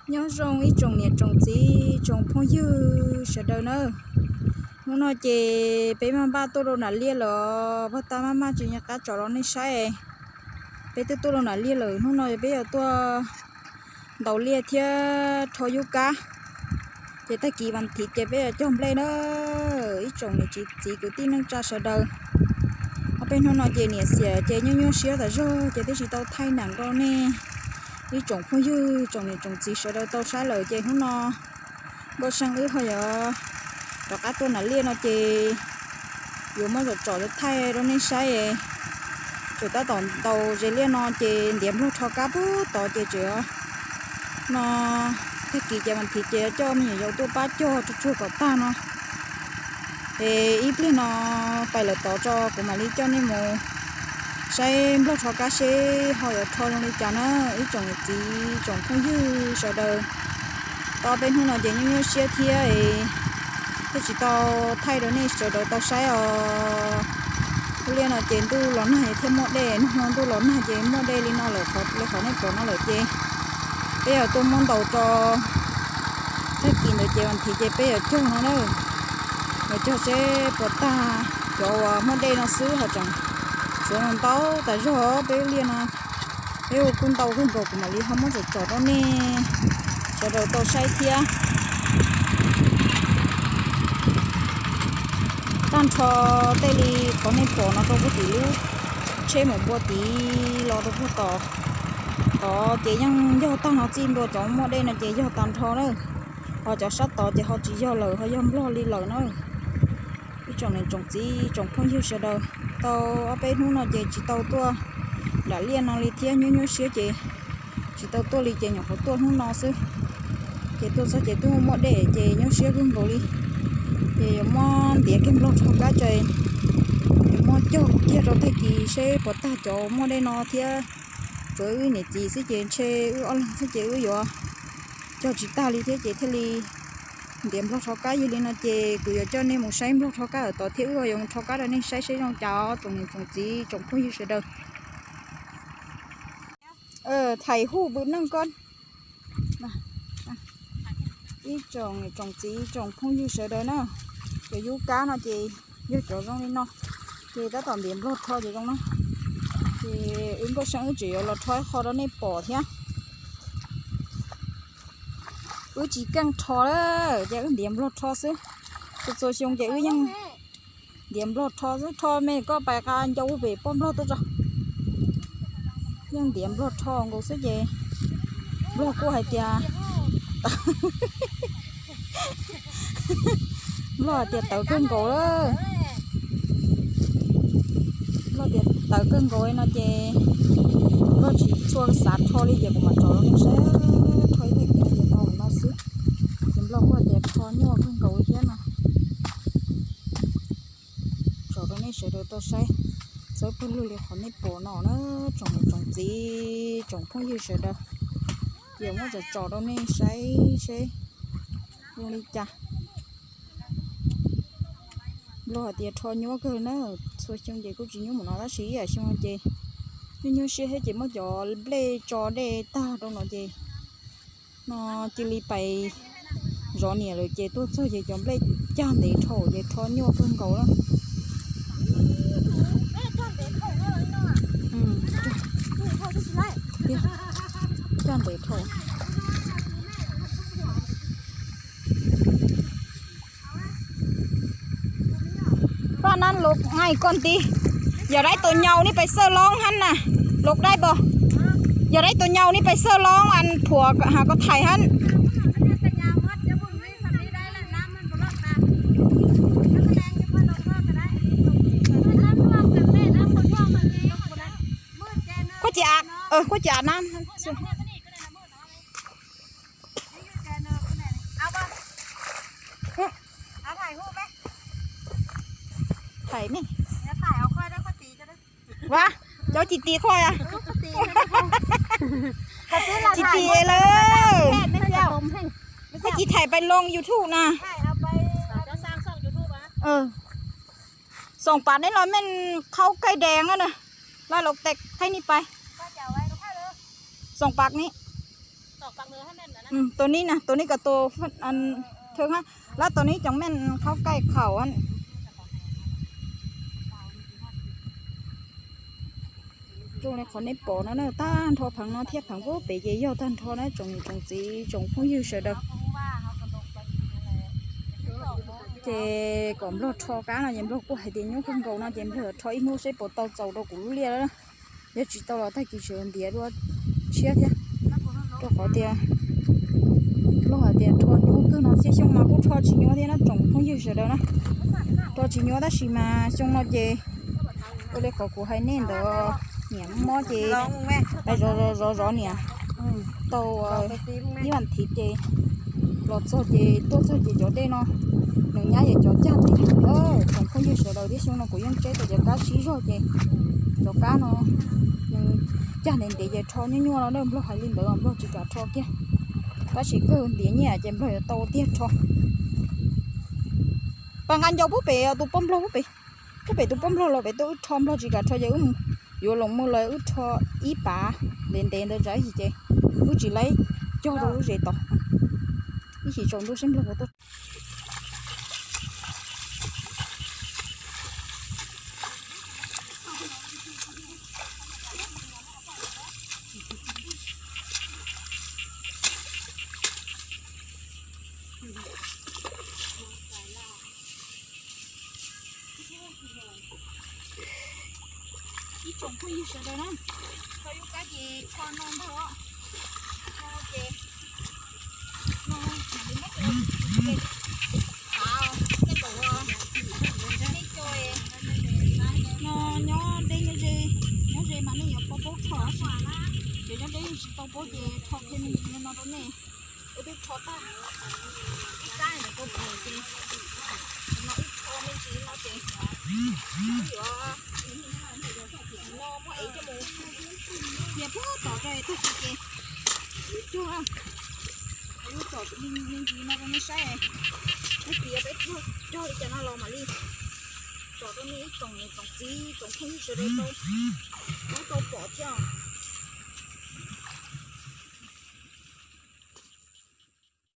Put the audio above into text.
Nyob zoo ib tsoom niam tsoom txiv tsoom phooj ywg sawv daws na. Hnub no ces peb maj npaj tuaj rau nram liaj lawm, pag tag maj maj tsis nco qab tsom rau nej saib. Peb twb tuaj rau nram liaj lawm, hnub no peb yuav tuaj ntaus liaj thiab rho yub kab. Ces tag kis vas thiv ces peb yuav cog nplej na. Ib tsoom niam tsoom txiv kwv tij neej tsa sawv daws, ob peb hnub no ces niam xiam ces nyuaj nyuaj siab tas zog ces twb tsis tau thaij neem rau nej ib tsoom phooj ywg tsoom niam tsoom txiv sawv daws tau saib lawm ces hnub no Nkauj Seej wb ho yuav rov qab tuaj nram liaj no ces yuav muab tsom tsom thaij rau nej saib. Tseem tab tom ntaus ze liaj no ces ntiav nplog rho kab pug tod ces tseem no tag kis ces vas thiv ces coj me nyuam yaus tuaj pab cog tsuag tsuag kom tag no. Es ib pliag no pais lawm tod tso kuv mam li coj nej mus saib nplog rho kab seb ho yuav rho zoo li cas na ib tsoom niam txiv tsoom phooj ywg sawv daws. Tau peb hnub no ces nyuaj nyuaj siab thiab, twb tsis tau thaij rau nej sawv daws tau saib os. Hnub liaj no ces ntuj los nag thiab muaj dej, hnub no ntuj los nag ces muaj dej li no lawm, li qhov nej pom no lawm ces peb yuav tuaj muab ntaus tso. Tag kis ntawd ces vas thiv ces peb yuav cog no na. Yuav cog seb puas tag, cov uas muaj dej no xwb ho tseem tshuav ntau tas zog peb liaj no. Peb ua kuj ntau kawg nkaus kuv mam li ho muab tsom tsom rau nej sawv daws tau saib thiab. Tag nrho tej li qhov nej pom no rau puag tim lub tsheb mus npua tid los rau puag tom tod ces yeej yog tag no txij ntua cov muaj dej no ces yog tag nrho na. Ho cov sab tod ces ho tsis yog lawm, ho yog nplog li lawm na. Ib tsoom niam tsoom txiv tsoom phooj ywg sawv daws, tau ob peb hnub no ces tsis tau tuaj nram liaj no li thiab, nyuaj nyuaj siab ces tsis tau tuaj li ces nyuam qhuav tuaj hnub no xwb. Ces tuaj txog ces twb muaj dej ces nyuaj siab kawg nkaus li. Ces yuav muab ntiav kiag nplog rho kab tso, yuav muab cog kiag rau tag kis seb puas tag cov muaj dej no thiab. Tsuav wb niam txiv xwb ces ntshe wb ob leeg xwb ces wb yuav cog tsis tag li thiab ces thiaj li ntiav nplog rho kab. Yog li no ces kuv yuav coj nej mus saib nplog rho kab lawm tod thiab wb yuav mus rho kab rau nej saib seb zoo cas os tsoom niam tsoom txiv tsoom phooj ywg sawv daws. Thầy Hu Bự Nông con. Ib tsoom niam tsoom txiv tsoom phooj ywg sawv daws na, cov yub kab no ces yog cov zoo li no, ces tab tom ntiav nplog rho ces zoo na. Ces wb Nkauj Seej wb tseem yuav los rho ib qho rau nej pom thiab. Wb tsis keej rho lawm ces wb ntiav nplog rho xwb. Txhua txhua xyoo ces wb yeej ntiav nplog rho xwb. Rho me koj pais qa ncau pem poj nplog tuaj tso. Yeej ntiav nplog rho nkaus xwb ces nplog kuj hais tias nplog hais tias tawv kawg nkaus lawm. Nplog tias tawv kawg nkaus li no ces nplog tsis tshua xav rho li ces kuv mam tsom rau nej saib. Rho ib tag kis no ces tau no xwb. Ces nplog kuj hais tias rho nyuaj kawg nkaus li thiab no. Tsom rau nej sawv daws tau saib txawv pawg lug li qhov nej pom no na, tsoom niam tsoom txiv tsoom phooj ywg sawv daws. Ces muab tsom tsom rau nej saib seb zoo li cas. Nplog hais tias rho nyuaj kawg na, txhua xyoo ces kuj tsis nyuaj mus no tab sis ib yam xyoo no ces nyuaj nyuaj siab thiab ces muab cov nplej tso dej tag rau no ces no cia li pais zov niam lawm ces tuaj txog ces cov nplej cag ntev dhau ces rho nyuaj kawg nkaus lawm. Cag ntev dhau. Paj nab lus nqaij koj nti, yog dab tus nyau neb pais xawj loob hab na, lus dab pos, yog dab tus nyau neb pais xawj loob an phuam has koj thaij hab. Koj ci, koj ci av nab. Thaiv me, ua cov ci ti qhov, ci ti lawm, koj ci thaij pais loo YouTube na. Xoom pam neb los meej qhaub kaij dees na, laj lov tes thaij neb pais. Xoom pam neb. Tus nib na, tus nib ko tus thwv, lab tus nib cov meej khaub kaij khaum. Zoo li qhov nej pom no na, tag nrho pheev no thiab pheev pub pem ces yog tag nrho na tsoom niam tsoom txiv tsoom phooj ywg sawv daws. Ces kom nplog rho kab no ces nplog kuj hais tias nyuaj kawg nkaus no ces nplog rho ib hnub seb puas tau txaus rau kuv lub liaj. Yog tsis tau los tag kis tseem ntiav dua tshiab thiab, rau qhov tias nplog hais tias rho nyuaj kawg no, txhia xyoo mas kuj rho tsis nyuaj thiab na tsoom phooj ywg sawv daws na. Rho tsis nyuaj tab sis mas xyoo no ces ua li qhov kuv hais nej ntawd, niam mob ces zov zov zov niam tau ib vas thiv ces los txog ces tuaj txog ces cov dej no nws nyab yog cov cag ntev ntev. Tsoom phooj ywg sawv daws, tib xyoo no kuv yeej tseb tau cov kab sib zog ces cov kab no nws cag ntev ntev ces rho nyuaj nyuaj no na, nplog hais li ntawd nplog tsis kam rho kiag. Tab sis kawg ntiav nyiaj ces nplog yuav tau tiag rho. Pas nqa ncau pub pem tus poj nplog pub pem, pub pem tus poj nplog los pem tuaj wb rho, nplog tsis kam rho ces wb yuav los mus los wb rho ib pas ntev ntev ntawd tsam ib chim ces wb tsis laib cog rau lub zes tod. Ib chim tsaus ntuj seb nplog puas tuaj. Ib tsoom phooj ywg sawv daws na, kho lub kab ces kho no ntag os. Kho ces no mam li muab coj los txiav, xav tej zaum nej cov no nyob deb nyob ze, nyob ze mas nej yuav paub paub rho, ces nyob deb tsis tau paub ces rho kiag me ntsis no rau nej. Wb twb rho tag ib kab ntawm rau pem ces no wb rho me ntsis no ces wb yuav no muab ev coj mus cia puag tom rau tag kis ces wb cog, wb tsom me ntsis no rau nej saib, wb tias peb cog li cas no los mam li tsom rau nej ib tsoom niam tsoom txiv tsoom phooj ywg sawv daws tau, tau pom thiab.